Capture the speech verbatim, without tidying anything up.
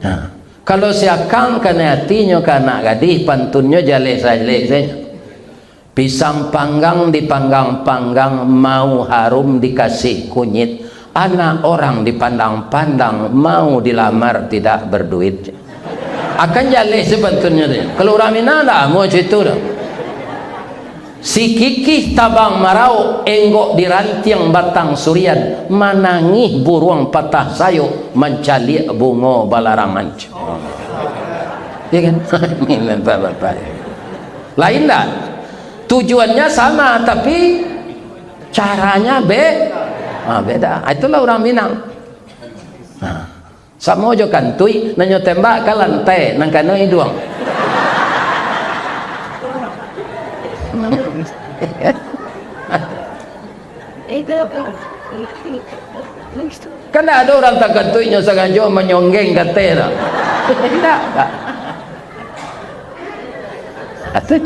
Nah, kalau si akang kanai atinyo ka anak gadih, pantunnyo jaleh sajaleh sajo. Pisang panggang dipanggang-panggang, mau harum dikasih kunyit. Anak orang dipandang-pandang, mau dilamar tidak berduit. Akan jaleh si pantunnyo tu. Kalau urang Minang ndak amuah cak itu doh. Si kikih tabang marauk, enggok di rantiang batang surian, manangih buruang patah sayok, mancaliak bungo balarangan. Ya kan? Bapak-bapak. Lain ndak? Tujuannya sama, tapi caranya be-, ah, beda. Ah, itulah urang Minang. Nah, samo jo kantuik, nan nyo tembak ka lantai, nan kanai iduang. Kan ndak ado urang takantuik nyo sangajo manyonggeng kateh tu. Ndak. Atau